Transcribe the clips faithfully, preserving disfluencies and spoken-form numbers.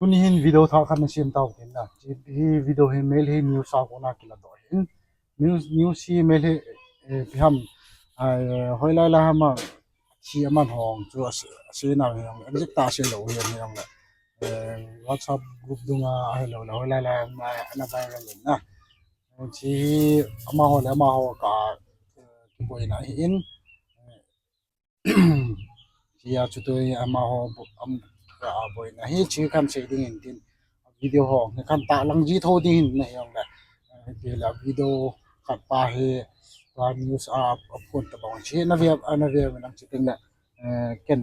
Tuni hin video thah khat na sem tau tin na. Hi video hi Meitei news a kona kiladoh hin. News, news hi Meitei, eh, ipi ham, ah, hoilai lai ham a thi aman hong chu ase, ase na hi hong, exact a ase lou hi hong, eh, WhatsApp group dunga ahilou le hoilai lai ham a ana viral in na. Hiche hi amaho le amaho ka, eh, kiboina ahin. Hiche a chu tui amaho bo-, am, ka boina hi chu kan sei ding in tin. Video ho hi kan tahlang ji tho ding in na hi hong le. Eh, ti le video khat pa hi tua news a, a phun tabang chu na ve, na ve nang chu tin le. Eh, ken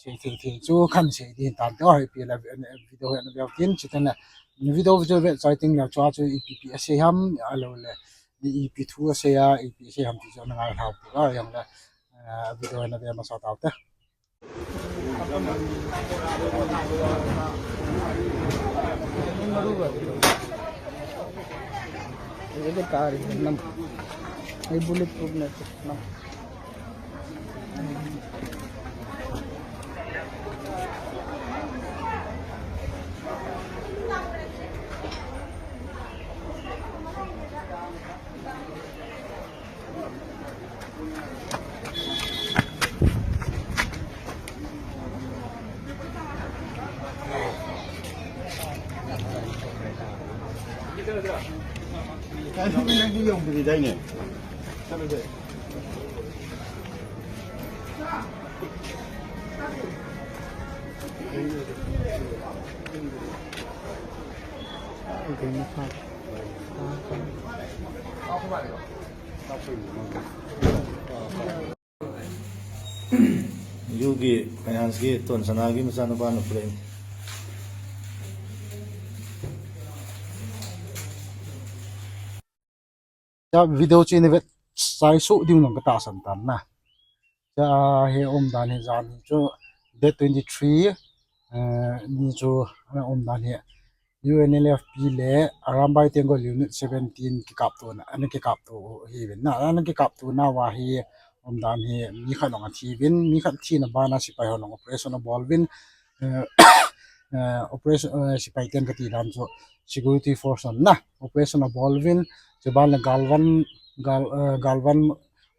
sei thei thei chu kan sei ding tan te, ahi pi le, eh, video hi na ve tin chu tin le. Video chu ve chai tin le chu a chu ipi pi ase ham, ahilou le ipi thu ase a, ipi ase ham ti chu na ngai hlau pu a hong le. Eh, video hi na ve masa tau te. Ito car nam. Ay bulletproof na ito nam. Yugi Finance gi Tonsana gi machanu pa na friend. Cha video chu na ve chai su ding nong ka tahsan tan na. Cha hi umdan hi jan hi chu date twenty three, eh, ni chu ana umdan hi U N L F P le Arambai Tenggol Unit seventeen kikaptona, ana kikapto hi vin na, ana kikaptona uva hi umdan hi mi khat nong athi vin, mi khat thina bana sipai ho nong operation abol vin, eh, eh, operation, eh, sipai ten kati dan chu security force hon na operation abol vin, chuban le galvan, gal, eh, galvan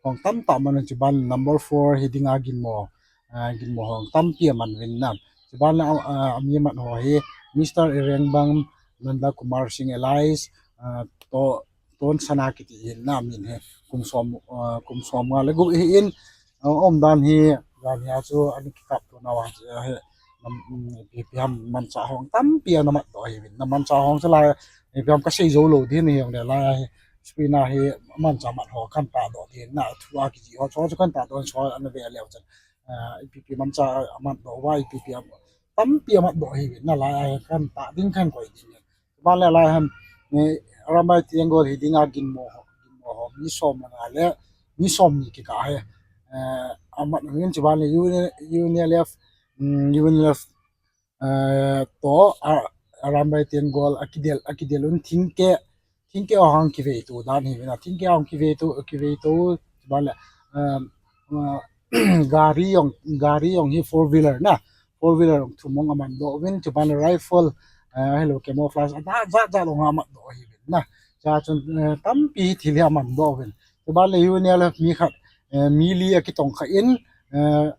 hong tamtah man, chuban number four hi dinga ginmo, ah, ginmo hong tampi aman vin na. Chuban le, ah, ah, ami amat ho hi Mister Irengbang, Nanda Kumar Singh alias, ah, to, Tonsana kiti hin na min hi kum som, ah, kum som nga le gup hi in, ah, umdan hi, dan hi a chu ana kikaptona uva hi, ah, hi, nam, mm, ipi ipi ham manchah hong tampi ana mat doh hi vin na, manchah hong chu lai, ipi ham ka sei jou lou ding hi hong le lai hi, screen a hi manchah mat ho kan tahdoh ding na, thu a kiji ho chu, chu kan tahdoh chu ana ve leu chun. Ah, ipi ipi manchah amat doh uva, ipi ipi am-, tampi amat doh hi vin na, lai a hi kan tah ding kan koi ding. Ban le lai ham, eh, Arambai Tenggol hi dinga ginmo ho, ginmo ho, mi som nga le, mi som ni kikah hi, eh, amat hin chuban le U N L F, mm, U N L F, eh, to, a, Arambai Tenggol akidel, akidel un thingkeh, thingkeh ahung kivei to dan hi vin na, thingkeh ahung kivei to, kivei to, chuban le, um, uh, gari jong, gari jong hi four wheeler na, four wheeler jong thum jong aman doh vin, chuban le rifle, uh, ahilou camouflage, ajat jat jong amat doh hi vin na. Cha chun, uh, tampi thil hi aman doh vin. Chuban le U N L F mi khat, uh, mi li akitong kha in, uh,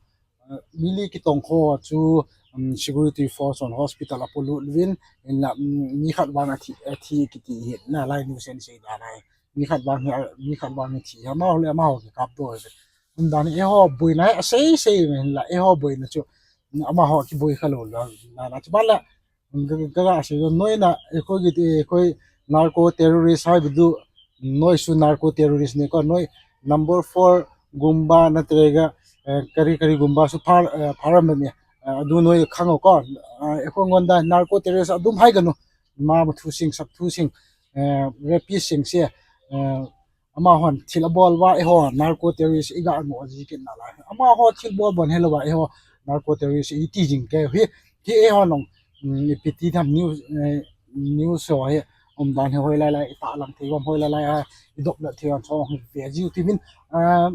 mi li kitong kho chu, um, security force hon hospital a polut vin, in la, um, mi khat vang athi, athi kiti hi na, lai nu sen sei dan ai. Mi khat vang hi, mi khat vang hi thi, amaho le amaho kikapto hi. Umdan hi eiho boina hi asei sei in la, eiho boina chu, um, amaho kiboi kha lou la, na, na, chuban la, Ka, ka, ka, ka, sei, noi na, eh, koi ki, eh, koi narco terrorist hai bidu, noi su narco terrorist ne ko, noi number four gumba na terega, eh, kari kari gumba su par, eh, param ne, eh, adu noi khang ko, eh, ko ngonda narco terrorist adum hai ganu, ma ma thu sing sak thu sing, eh, rapist sing se, eh, Amahon thil abol uva, eiho, narco terrorist iga ngo ji kit nalai. Amaho thil bol bon helou va, eiho, narco terrorist iti jing kei hi, hi eiho nong, mm, ipi ti tham news, eh, news ho hi, umdan hi hoilai lai, itahlang thei uvam hoilai lai, ah, idop la thei uvam so hi ve jiu ti min, ah,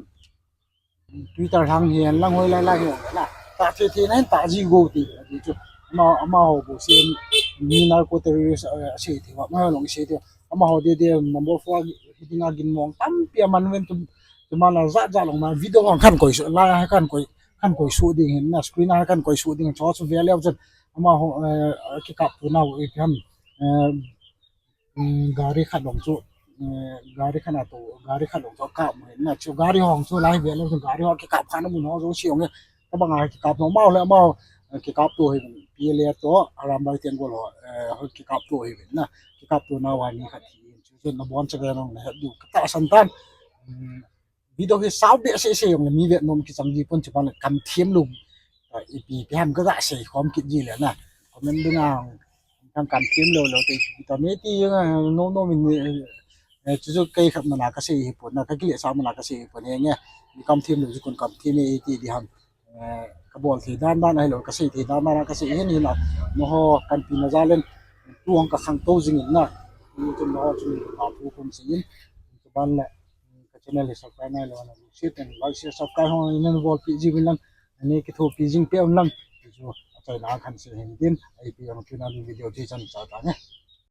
Twitter lang hi, lang hoilai lai hi, la, ta thei thei na hin ta ji go ti, ti chu. Ama, amaho bou sen, Mi narco terrorist, eh, asei thei uva, amaho jong isei thei uva. Amaho dede number four hiding a ginmong tampi aman uvin chu, chumana jat jat jong ma video hung khan koi su, lai a khan koi, khan koi su ding hin na, screen a khan koi su ding hin, chu chu ve leu chun amaho, eh, kikapto nau ipi ham, eh, um, gari khat jong chu, eh, gari khat a to, gari khat jong chu akap mu hin na, chu gari ho chu lai ve leu chun gari ho kikap khan amun ho jouse jong e, tabang a kikap nau, amaho le amaho, eh, kikapto hi, P L A toh, Arambai Tenggol ho, eh, ho kikapto hi na, kikapto nau a mi khat thi in, chu chun naboncha ve nung nahet diu katahsan tan. Um, video hi sao behseh seh jongle mi vet nom kichang ji pon, chuphat le kamthem lou, eh, ipi ipi ham kaga sei khom kit ji le na, comment dunga hung kam, kamthem lou lou te ipi ipi ta me ti, eh, nom nom in, eh, chu chu kei khat mana kasei hipon na, kakilehsah mana kasei hipon, henge mi kamthem lou chu kon kamthem e ti di ham, eh, kabol thei dan dan ahilou, kasei thei dan dan a kasei hin hin a, amaho kanpi na jal in, tu hung kakhangtou jing in na, tu chun amaho chun kaphu khom sei in, chuban le, ka channel hi subscribe nailou a lungset in like, share, subscribe ho nabolpeh jiuvin lang, ani kithopi jing peh un lang, chu achaina a khan sei hin tin, ipi jong tuna video chu hichan cha tange.